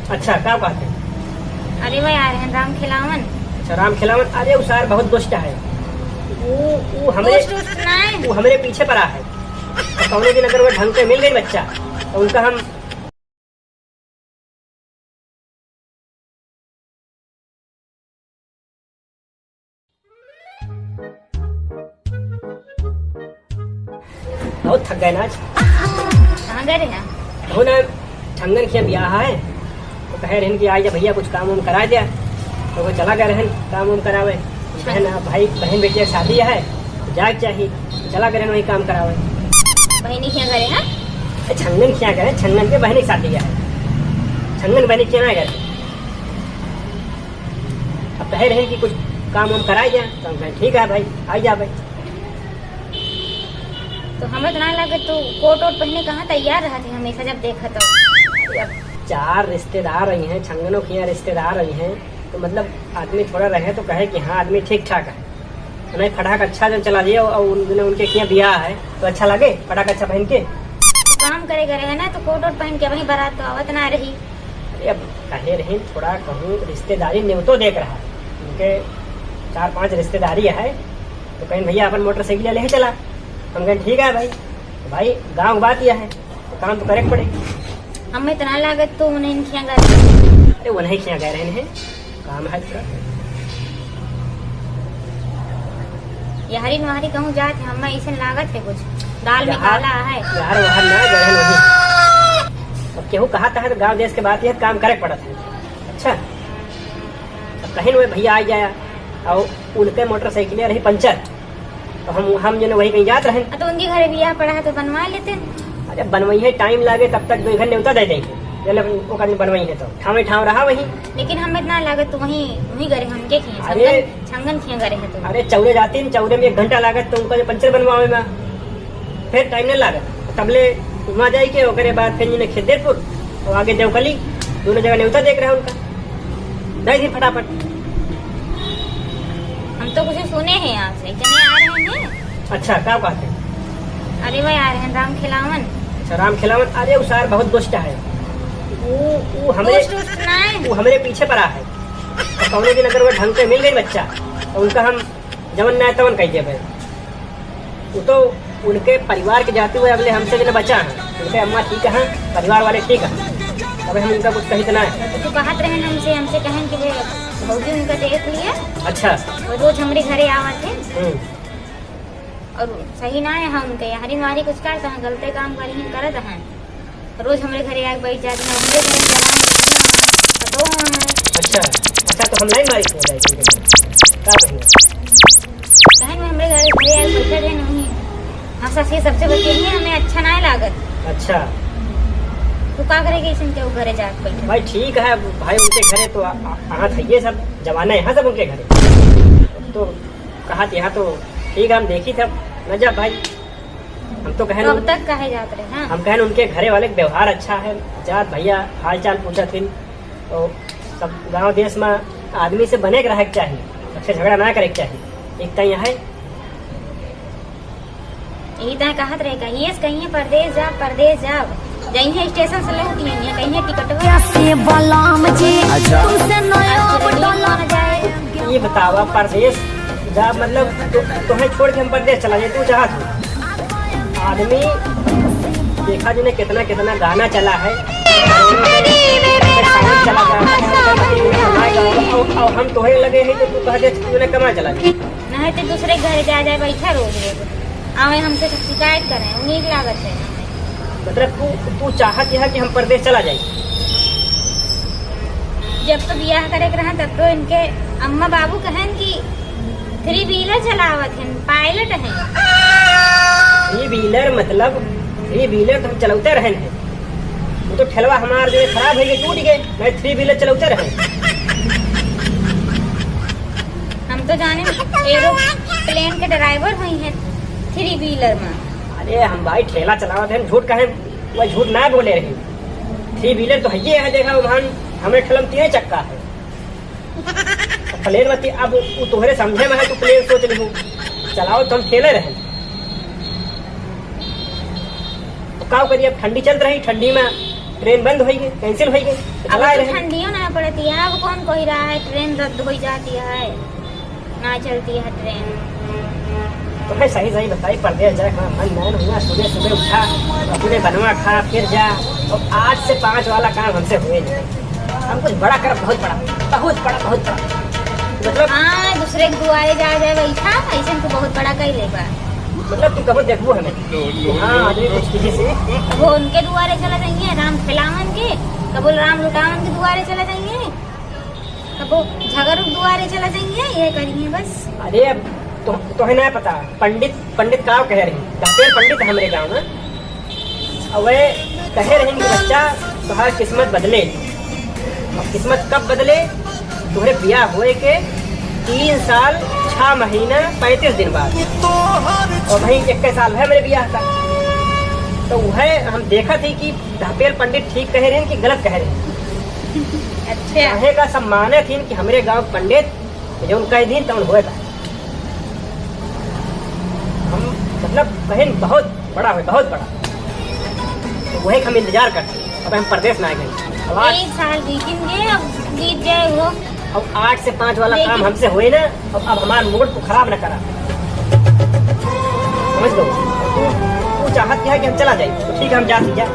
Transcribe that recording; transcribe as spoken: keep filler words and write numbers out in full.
अच्छा, का बात है? अरे, वह आ रहे हैं राम खिलावन। अच्छा, राम खिलावन, अरे, उ सार बहुत दुष्ट है। वो, वो हमरे, दुष्ट उष्ट नहीं। वो हमरे पीछे पड़ा है। और कौनो दिन अगर वो ढंग से मिल गई बच्चा, तो उनका हम बहुत थक गए ना आज। कहाँ गए रहे हैं? हो ना, छंगन के बियाह है, तो कहे रहन कि "आ जा भैया, कुछ काम वाम करा दे।" तो वो चला गए रहन काम वाम करावे। बहन, भाई, बहन बेटी की शादी है, तो जाए के चाहिए, तो चला गए रहन वही काम करावे। बहनी के यहाँ गए हैं? ए, छंगन के यहाँ गए, छंगन के बहनी की शादी है, छंगन बहनी के यहाँ गए। अब कहे रहे कि कुछ काम वाम कराए जा, तो हम कहे, "ठीक है भाई, आ जा भाई।" तो हमें तो ना लगे तू कोट वोट पहने कहाँ तैयार रहत है हमेशा जब देखत हो। अब चार रिश्तेदार आई हैं, छंगनों के यहाँ रिश्तेदार आई हैं, तो मतलब आदमी थोड़ा रहे तो कहे कि हाँ, आदमी ठीक ठाक है। नहीं, फटाक अच्छा जब चला जाए और उन-, उनके यहाँ बियाह है तो अच्छा लगे, फटाक अच्छा पहन के। तो काम करे गए रहे ना, तो कोट वोट पहन के वहीं बारात तो आवत ना रही। अरे, अब कहे रहे थोड़ा कहूँ रिश्तेदारी न्योतो देख रहा है, उनके चार पांच रिश्तेदारी है, तो कहेन भैया अपन मोटरसाइकिल ले चला। हम कहेन ठीक है भाई, तो भाई गाँव की बात यह है, तो काम तो करे के पड़ेगा। हमें इतना लागत तो उन्हें इनखिया गए। अरे, उन्हें क्या गए रहे हैं, काम है थोड़ा। यहरी नहरी कहूँ जात है, हमें ऐसे लागत है कुछ दाल में यार, काला है। यार, वहाँ ना गए हैं, वहीं। अब केहू कहा था तो गाँव देश के बात यह काम करे के पड़त है। अच्छा, अब कहीं वो भैया आ गया और उनके मोटरसाइकिल रही पंचर, तो हम, हम जो है वही कहीं जात रहेन। आ, तो उनके घरे बियाह पड़ा है तो बनवा लेते। अरे बनवाई है, टाइम लागे, तब तक दो घंटे न्योता दे देंगे, जब ओकर बनवाई है तो ठामे ठाम रहा वही। लेकिन हमें इतना लागत तो वहीं, वहीं गए हमके खिया, अरे। छंगन, छंगन खिया गए हैं तो। अरे चौरे जाती न, चौरे में एक घंटा लागत तो उनका जो पंचर बनवावे में। फिर टाइम नहीं लागत। तबले वहाँ जाए के, ओकरे बाद फिर इन्हें खेदेरपुर और आगे देवकली, दोनों जगह न्योता देख रहा है उनका। दे दी फटाफट। हम तो कुछ सुने हैं यहाँ से, इतने आ रहे हैं। अच्छा, का बात है? अरे, वह आ रहे हैं राम खिलावन। अच्छा, राम खिलावन, अरे, उ सार बहुत दुष्ट है। वो, वो हमरे, दुष्ट उष्ट नहीं। वो हमरे पीछे पड़ा है। और कौनो दिन अगर वो ढंग से मिल गई बच्चा, तो उनका हम जवन ना तवन कह देबे। वो तो उनके परिवार के जाते हुए अगले हमसे जने बचा है। उनके अम्मा ठीक है, परिवार वाले ठीक है, अब हम उनका कुछ कही तो ना है। तो तू कहत रहे हमसे, हमसे कहें कि वे भौजी उनका देख लिए। अच्छा। वो रोज हमरे घरे आवत है। हम्म। और सही ना है, हम उनके यहाँ रिनवारी कुछ करते हैं, गलते काम करी हैं, करत हैं। रोज हमरे घरे आके बैठ जाती हैं, हमरे घरे जवान हैं, पतोह हैं। अच्छा, अच्छा, तो हम लाइन मारी हो जाए तुमके घर। का बहिन? बहन में हमरे घरे, घरे आके बैठे रहे नहीं। हाँ, ससुर सबसे बतिये नहीं, हमें अच्छा ना लागत। अच्छा। तू का करेगी इसन के वो घरे जाके बैठे? भाई ठीक है, भाई उनके घरे तो आ, आ, हाथ है ये सब, जमाना है सब उनके घरे। तो कहा कि यहाँ तो ठीक है, हम देखी थे, न जा भाई। हम तो कहन तो अब तक कहे जात रहे, हाँ। हम कहन उनके घरे वाले के व्यवहार अच्छा है, जात भैया हाल चाल पूछत हिन, तो सब गांव देश में आदमी से बने के रहे के चाहिए, सबसे झगड़ा ना करे के चाहिए। एक तो यह है। यही तो कहत रहे, कहिए से कहिए परदेश जा, परदेश जा, जइहे स्टेशन से लौट लिए, कहिए टिकटवा। कैसे बलाम जी, अच्छा। तुमसे नया आज रेडियो बदला। में जाए। ये बतावा, परदेश जा, मतलब, तो, तुम्हें छोड़ के हम परदेश चला जाए, तू चाहत हो? आदमी देखा जिन्हें कितना, कितना गाना चला है, सावन चला जा रहा है, और, और हम तोहे लगे हैं तो तू कह दे, तू उन्हें कमा चला जाए। नहीं तो दूसरे घर जा जाए, बैठा रोज रोज। आवे हमसे तो शिकायत करें, नीक लागत है। मतलब तू, तू चाहत यह कि हम परदेश चला जाए? जब तो बियाह करे के रहा, तब तो इनके अम्मा बाबू कहन कि थ्री व्हीलर चलावत हैं, पायलट हैं। थ्री व्हीलर मतलब, थ्री व्हीलर तो हम चलौते रहन हैं। वो तो ठेलवा हमार जो है खराब है, ये टूट गए, मैं थ्री व्हीलर चलौते रहन। हम तो जाने एरोप्लेन के ड्राइवर हुई हैं थ्री व्हीलर में। अरे हम भाई ठेला चलावत हैं, झूठ कहे, वह झूठ ना बोले रहे। थ्री व्हीलर तो है ये है, देखा वहाँ हमरे ठेला में तीन चक्का है। प्लेन में ती-, अब उ तोहरे समझे में है, तू प्लेन सोच लिहू, चलाओ तो हम ठेले रहे। तो का करी, अब ठंडी चलत रही, ठंडी में ट्रेन बंद होइ गई, कैंसिल होइ गई, तो अब चलाए तो रहे। ठंडियो ना पड़ती है, अब कौन कहि रहा है ट्रेन रद्द होइ जाती है, ना चलती है ट्रेन। तुम्हें सही सही बताई, परदेस जाए का मन नहीं हुआ। सुबह सुबह उठा, अपने बनवा खा, फिर जा, और आठ से पाँच वाला काम हमसे हुए नहीं। हम कुछ बड़ा करब, बहुत बड़ा, बहुत बड़ा, बहुत बड़ा। मतलब हाँ, दूसरे के दुआरे जा जाए बैठा, ऐसे तो बहुत बड़ा कइ लेबा। मतलब तू कबो देखबो हमें कि हाँ, आदमी कुछ किसी से अब वो उनके दुआरे चला जाइए, राम खेलावन के, कबो राम लुटावन के दुआरे चला जाइए, कबो झगड़ू के दुआरे चला जाइए, ये करिए बस। अरे अब तो, तोहे ना पता, पंडित, पंडित का कहे रही, डहपेल पंडित हमरे गाँव में। अब वह कहे रही कि बच्चा, तुम्हारी किस्मत बदले। अब किस्मत कब बदले? तुम्हारे ब्याह हुए के तीन साल, छह महीना, पैंतीस दिन बाद। और भाई, इक्कीस साल है मेरे ब्याह का। तो वह हम देखा थी कि डहपेल पंडित ठीक कहे रहे कि गलत कहे रहे। अच्छा। कहे का सब माने थी कि हमरे गाँव पंडित जौन कह दीन तौन होए बा। हम मतलब कहेन बहुत बड़ा होए, बहुत बड़ा। तो वही हम इंतजार करते हैं। अब हम परदेस ना गए। अब आज एक साल बीतिन गए, अब बीत जाए वो। अब आठ से पाँच वाला लेकिन काम हमसे होए ना, अब, अब हमार मूड तो खराब ना करा। समझ लो, तू, तू चाहत क्या है कि हम चला जाए, तो ठीक है, हम जाती जा।